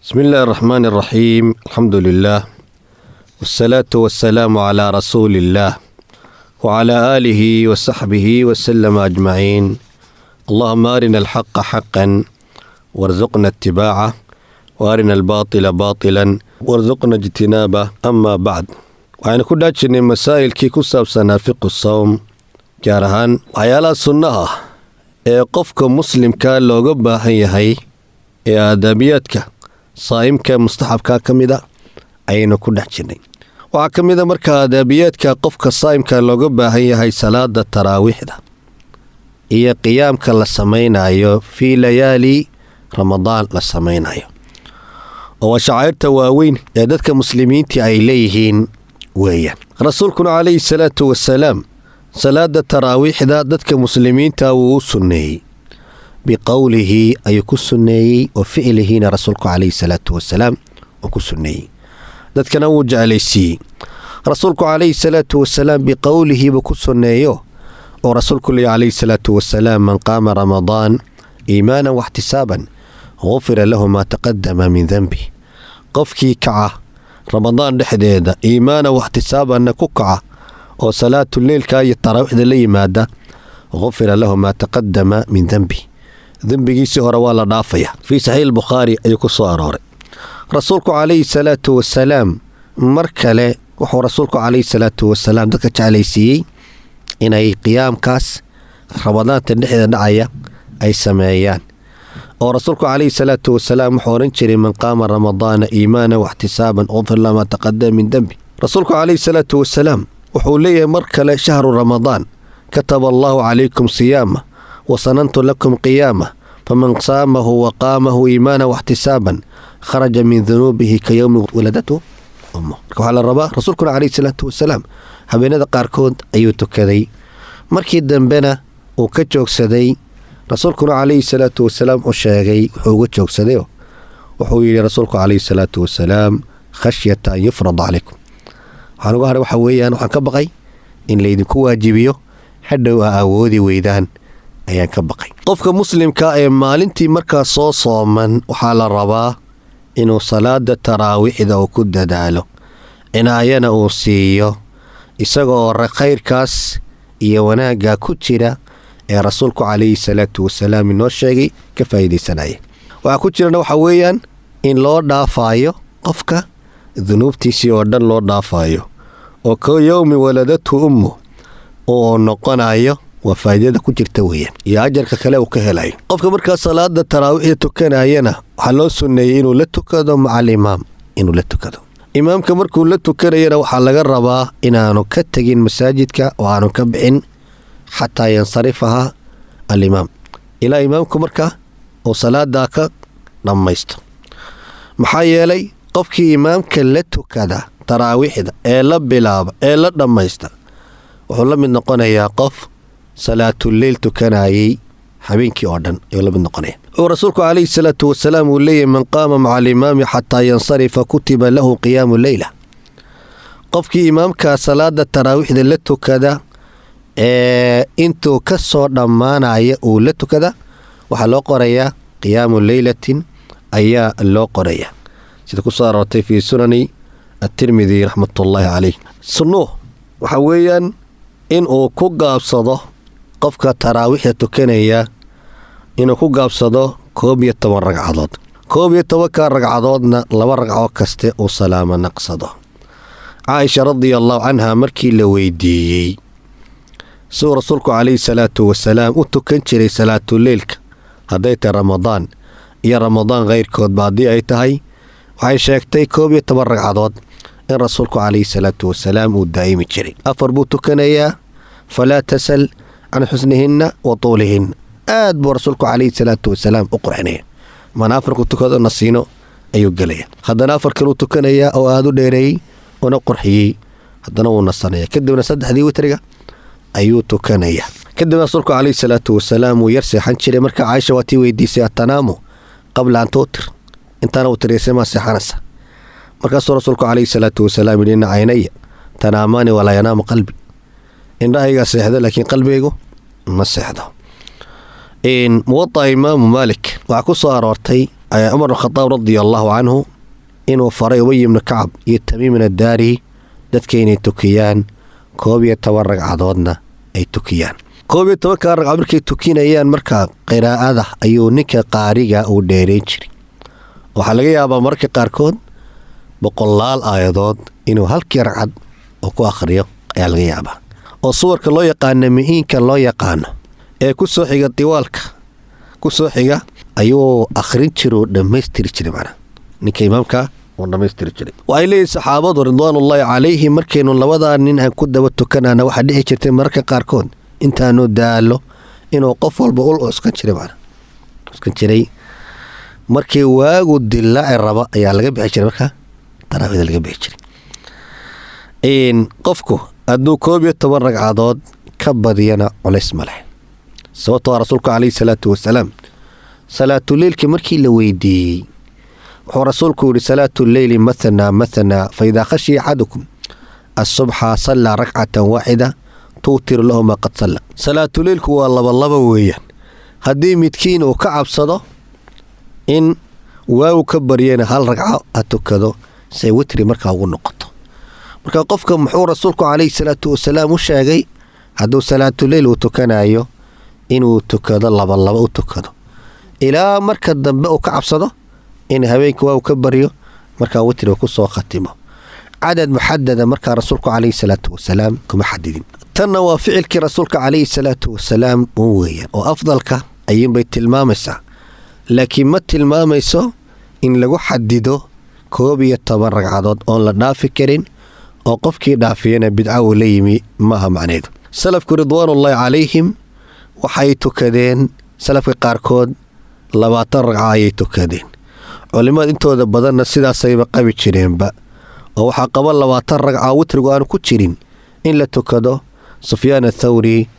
بسم الله الرحمن الرحيم، الحمد لله والصلاة والسلام على رسول الله وعلى آله وصحبه وسلم أجمعين. اللهم أرنا الحق حقا وارزقنا اتباعه، وأرنا الباطل باطلا وارزقنا اجتنابه. أما بعد، waxaynu ku dhaajirnay masaa'ilkii ku saabsanaa fiqu sawm, gaar ahaan waxyaalaha sunnaha ah ee qofka muslimka looga baahan yahay ee aadaabiyaadka saa'imka mustaxabka ka mid a ayaynu ku dhex jirnay. Waxaa ka mid a marka aadaabiyaadka qofka saa'imka looga baahan yahay salaada taraawiixda iyo qiyaamka la samaynayo fii layaali Ramadaan la samaynayo, oo waa shacairta waaweyn ee dadka muslimiinta ay leeyihiin weeyaan. Rasuulkuna calayhi salaatu wasalaam salaada taraawiixda dadka muslimiinta wuu u sunneeyey. Biqowlihi ayuu ku sunneeyey wa ficlihiina rasuulku calayhi salaatu wasalaam uu ku sunneeyey, dadkana wuu jeclaysiiyey rasuulku calayhi salaatu wasalaam. Biqowlihi buu ku sunneeyo, oo rasuulku leeya calayhi salaatu wasalaam: "Man qaama Ramadaan iimaanan waxtisaaban gufira lahu maa taqadama min denbi." Qofkii kaca Ramadaan dhexdeeda, iimaana waxtisaabanna ku kaca, oo salaatu leylka iyo taraawiixda la yimaada, gufira lahu maa taqadama min denbi, dembigiisii hore waa la dhaafaya. Fii Saxiix Bukhaari ayuu ku soo arooray. Rasuulku calayhi salaatu wasalaam mar kale wuxuu rasuulku calayhi salaatu wasalaam dadka jeclaysiiyey inay qiyaamkaas Ramadaanta dhexdeeda dhacaya ay sameeyaan, oo rasuulku calayhi salaatu wasalaam wuxuu odhan jiray: "Man qaama Ramadaana iimaana waxtisaaban ufir lahu maa taqadama min dembi." Rasuulku calayhi salaatu wasalaam wuxuu leeyahay mar kale: "Shahru Ramadaan kataba Allahu calaykum siyaama wasanantu lakum qiyaama, faman saamahu waqaamahu iimaana waxtisaaban kharaja min dunuubihi ka yowmi waladatu ummu." Marka waxaa la rabaa, rasuulkuna calayhi salaatu wasalaam habeenada qaarkood ayuu tukaday, markii dambena uu ka joogsaday. Rasuulkuna calayhi salaatu wasalaam uu sheegay wuxuu uga joogsaday. Wuxuu yidhi rasuulku calayhi salaatu wasalaam: "Khashyata an yufrada calaykum." Waxaan uga haray waxa weeyaan waxaan ka baqay in laydinku waajibiyo, hadhow a awoodi weydaan ayaan ka baqay. Qofka muslimka ee maalintii markaa soo sooman waxaa la rabaa inuu salaada taraawiixda uu ku dadaalo, cinaayana uu siiyo, isagoo khayrkaas iyo wanaagga ku jira ee rasuulku calayhi salaatu wasalaam inoo sheegay ka faa'iidaysanaya. Waxaa ku jirana waxaa weeyaan in loo dhaafaayo qofka dunuubtiisii oo dhan loo dhaafayo, oo ka yowmi waladatu ummu oo noqonayo. Waa faa'iidada ku jirta weeyaan iyo ajarka kale uu ka helayo. Qofka markaa salaada taraawiixda tukanayana waxaa loo sunneeyey inuu la tukado maca alimaam, inuu la tukado imaamka. Markuu la tukanayana waxaa laga rabaa inaanu ka tegin masaajidka oo aanu ka bixin xataa yansarifaha alimaam, ilaa imaamku markaa uu salaadaa ka dhammaysto. Maxaa yeelay, qofkii imaamka la tukada taraawiixda ee la bilaaba ee la dhammaysta wuxuu la mid noqonayaa qof salaatuleyl tukanayay habeenkii oo dhan ayuu la mid noqonaya. Wuxuu rasuulku calayhi salaatu wasalaam uu leeyahy: "Man qaama maca alimaami xataa yansarifa kutiba lahu qiyaamu leyla." Qofkii imaamka salaada taraawiixda la tukada ee intuu ka soo dhammaanaya uu la tukada, waxaa loo qorayaa qiyaamu leylatin ayaa loo qorayaa, sida ku soo aroortay fii Sunani Atirmidi raxmatullaahi caleyh. Sunnuh waxaa weeyaan in uu ku gaabsado qofka taraawiixda tukanaya, inuu ku gaabsado 11 ragcadood, 11-ka ragcadoodna laba ragcoo kaste uu salaamo naqsado. Caaisha radia allahu canha markii la weydiiyey siduu rasuulku calayhi salaatu wasalaam u tukan jiray salaatuleylka, hadday tahay Ramadaan iyo Ramadaan khayrkoodba haddii ay tahay, waxay sheegtay 11 ragcadood in rasuulku calayhi salaatu wasalaam uu daa'imi jiray. Afar buu tukanayaa, falaa tasal can xusnihinna wa tuulihinna. Aad buu rasuulku calayhi salaatu wasalaam u qurxinaya. Maana afarku tukado nasiino ayuu gelaya, haddana afar kaluu tukanayaa oo aada u dheereeyey una qurxiyey, haddana wuu nasanaya, kadibna saddexdii witriga ayuu tukanaya. Kadibna rasuulku calayhi salaatu wasalaam wuu yar seexan jiray. Marka Caaisha waa tii weydiisay: "Atanaamu qabla an tuutir? Intaana witriysay maa seexanaysa?" Markaasuu rasuulku calayhi salaatu wasalaam yidhi: "Inna caynaya tanaamaani walaa yanaamu qalbi." Indhahaygaa seexdo, laakiin qalbigaygu ma seexdo. Muwada'a Imaamu Maalik waxaa ku soo aroortay Cumar Khadaab radia allaahu canhu inuu faray Ubay ibnu Kacab iyo Tamiimin Addaari dadka inay tukiyaan 11 ragcadoodna ay tukiyaan. 11-ka ragcadood markay tukinayaan, markaa qiraa'ada ayuu ninka qaariga uu dheereyn jiray. Waxaa laga yaabaa mararka qaarkood boqolaal aayadood inuu halkii ragcad oo ku akhriyo ayaa laga yaabaa, oo suwarka loo yaqaano mi'iinka loo yaqaano ee ku soo xiga diwaalka ku soo xiga ayuu akhrin jira oo dhammaystiri jiray, macnaha ninka imaamka uu dhammaystiri jiray. Waxay leeyihin saxaabadu ridwaanullaahi calayhim, markaynu labadaa nin aan ku daba tukanana, waxaa dhici jirtay mararka qaarkood intaanu daalo inuu qof walba ul cuskan jiray, macnaha cuskan jiray. Markii waagu dilaaci raba ayaa laga bixi jiray, markaa taraawiida laga bixi jiray. Qofku hadduu 11 ragcadood ka badiyana culays ma leh, sababtoo rasuulku calayhi salaatu wasalaam salaatuleylka markii la weydiiyey wuxuu rasuulku yihi: "Salaatu leyli mathnaa mathnaa, fa idaa khashiya axadukum asubxa sallaa rakcatan waaxida tuutiru lahu maa qad salla." Salaatuleylku waa labalaba weeyaan. Haddii midkiin uu ka cabsado in waagu ka baryana, hal ragco ha tukado say witri markaa ugu noqoto. Marka qofka muxuu rasuulku calayhi salaatu wasalaam u sheegay? Hadduu salaatuleyl uu tukanayo, inuu tukado labalaba u tukado ilaa marka dambe uu ka cabsado in habeenka waagu ka baryo, markaa witriga ku soo khatimo. Cadad muxadada markaa rasuulku calayhi salaatu wasalaam kuma xadidin. Tanna waa ficilkii rasuulka calayhi salaatu wasalaam un weeyaan, oo afdalka ayuunbay tilmaamaysaa, laakiin ma tilmaamayso in lagu xadido 11 ragcadood oon la dhaafi karin, oo qofkii dhaafiyana bidca uu la yimi maaha macneedu. Salafku ridwaanullaahi calayhim waxay tukadeen, salafka qaarkood 20 ragca ayay tukadeen. Culimmada intooda badanna sidaasayba qabi jireenba, oo waxaa qaba 20 ragca witrigu aanu ku jirin in la tukado Sufyaan Athawri,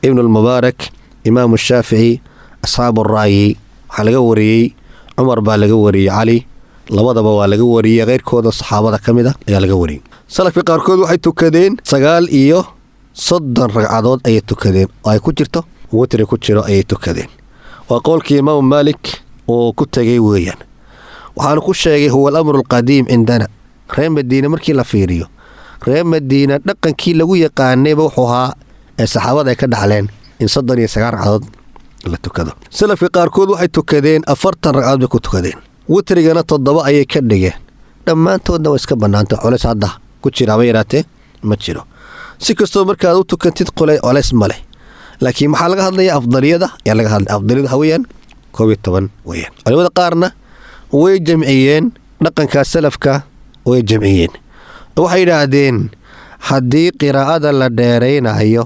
Ibnulmubaarak, Imaamu Shaafici, asxaabu ra'yi. Waxaa laga wariyey Cumar baa laga wariyey, Cali, labadaba waa laga wariyey, keyrkooda saxaabada ka mid a ayaa laga wariyey. Salafka qaarkood waxay tukadeen 39 ragcadood ayay tukadeen, oo ay ku jirto witri ku jiro ayay tukadeen. Waa qowlkii Imaamu Maalik uu ku tegay weeyaan. Waxaanu ku sheegay: "Huwa alamru alqadiim cindana." Reer Madiine markii la fiiriyo, reer Madiina dhaqankii lagu yaqaanayba wuxuu ahaa ee saxaabada ay ka dhaxleen in 39 ragcadood la tukado. Salafka qaarkood waxay tukadeen 40 ragcadood bay ku tukadeen, witrigana 7 ayay ka dhigeen. Dhammaantoodna waa iska bannaanta, culays hadda ku jira haba yaraatee ma jiro. Si kastoo markaad u tukantid qole colays ma leh, laakiin maxaa laga hadlaya? Afdaliyada ayaa laga hadlaya. Afdaliyada waxa weeyaan 11 weeyaan. Culimada qaarna way jamciyeen dhaqanka salafka, way jamciyeen. Waxay yidhaahdeen haddii qiraa'ada la dheeraynayo,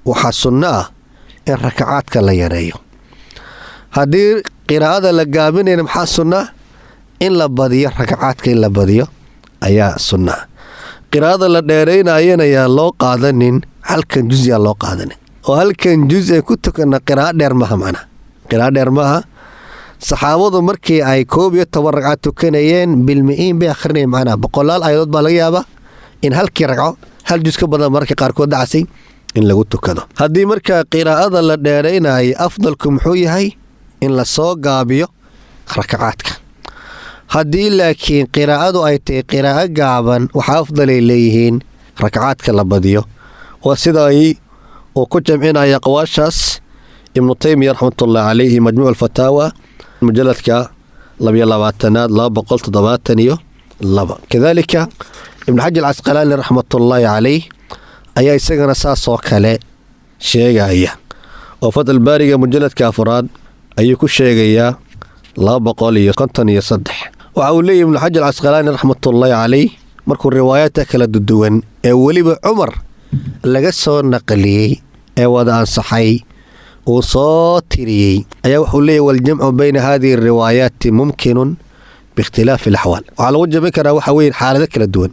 waxaa sunno ah in rakacaadka la yareeyo. Haddii qiraa'ada la gaabinayna, maxaa sunnaa? In la badiyo rakacaadka, in la badiyo ayaa sunnaa. Qiraa'ada la dheeraynayana yaa loo qaadanin halkan juz, yaa loo qaadanin, oo halkan juz ee ku tukana qiraa'o dheer maaha, macnaha qiraa'o dheer maaha. Saxaabadu markii ay 11 ragca tukanayeen, bilmi'iin bay akhrinayeen, macnaha boqolaal aayadood baa laga yaabaa in halkii ragco hal juz ka badan mararka qaarkood dacasay in lagu tukado. Haddii markaa qiraa'ada la dheeraynayo, afdalku muxuu yahay? In la soo gaabiyo rakacaadka. Haddii laakiin qiraa'adu ay tahay qiraa'o gaaban, waxaa afdalay leeyihiin rakacaadka la badiyo. Waa sida ay uu ku jamcinaya aqwaashaas Ibnu Taymiya raxmatullahi calayhi, Majmuuc Alfataawa, mujaladka 22aad, 272. Kadaalika Ibnu Xajar Alcasqalaani raxmatullaahi calayh ayaa isagana saasoo kale sheegaya, oo Fatxulbaariga mujaladka afraad ayuu ku sheegayaa, 253. Waxa uu leeyahy Ibnu Xajar Alcasqalaani raxmatullaahi calayh, markuu riwaayaadka kala duwan ee weliba Cumar laga soo naqliyey ee wada ansaxay uu soo tiriyey, ayaa wuxuu leeyahy: "Waljamcu bayna hadihi ariwaayaati mumkinun biikhtilaafi alaxwaal." Waxaa lagu jamcin karaa waxa weeye xaalado kala duwan.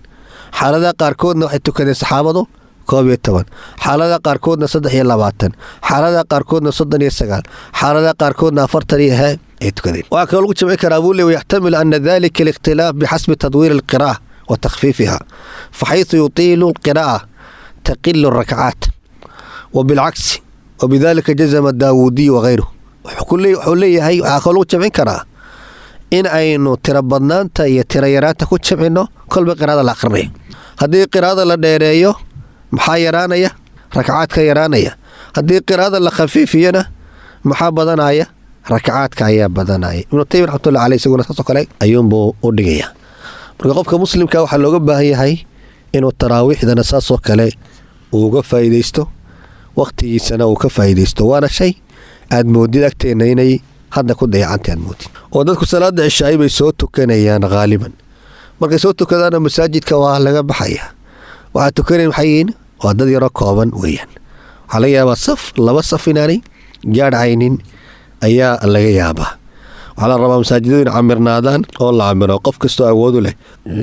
Xaaladaha qaarkoodna waxay tukadeen saxaabadu 11, xaaladaha qaarkoodna 23, xaaladaha qaarkoodna 39, xaaladaha qaarkoodna 40 iyo he ay tukadeen. Waxaa kaloo lagu jamcin karaa buu leey: "Yaxtamilu ana dalika alikhtilaaf bixasbi tadwiiri alqiraa'a wa takhfiifiha, faxaysu yutiilu alqiraa'a taqilu alrakcaat wa bilcagsi, wabidalika jazama Daawuudiy wakayruh." Wuxuu leeyahay waxaa kaloo lagu jamcin karaa In aynu tiro badnaanta iyo tiro yaraanta ku jimcino kolba qiraada la aqrinayo. Haddii qiraada la dheereeyo, maxaa yaraanaya? Rakcaadka yaraanaya. Haddii qiraada la khafiifiyona, maxaa badanaya? Rakcaadka ayaa badanaya. Ibnu Taymiya raxmatullahi caleyh isaguna saasoo kale ayuunbuu u dhigaya. Marka qofka muslimka waxaa looga baahan yahay inuu taraawiixdana saasoo kale uuga faa'iidaysto, wakhtigiisana uu ka faa'iidaysto. Waana shay aad moodid agteenna inay hadda ku dayacantay, aad moodid oo dadku salaada cishaay bay soo tukanayaan haaliban. Markay soo tukadaana, masaajidka waa laga baxaya. Waxaa tukanayn maxay yihiin? Waa dad yaroo kooban weeyaan. Waxaa laga yaabaa saf, laba saf inaanay gaadhaynin ayaa laga yaabaa. Waxaa la rabaa masaajidadu in camirnaadaan oo la camiro. Qof kastoo awoodu leh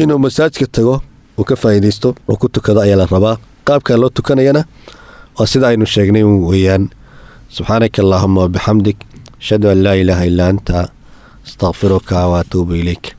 inuu masaajidka tago, uu ka faa'iidaysto oo ku tukado ayaa la rabaa. Qaabka loo tukanayana waa sida aynu sheegnay weeyaan. Subxaanaka allaahuma wabixamdik, ashhadu an laa ilaaha illaa anta, astaqfiruka wa atuubu ilayk.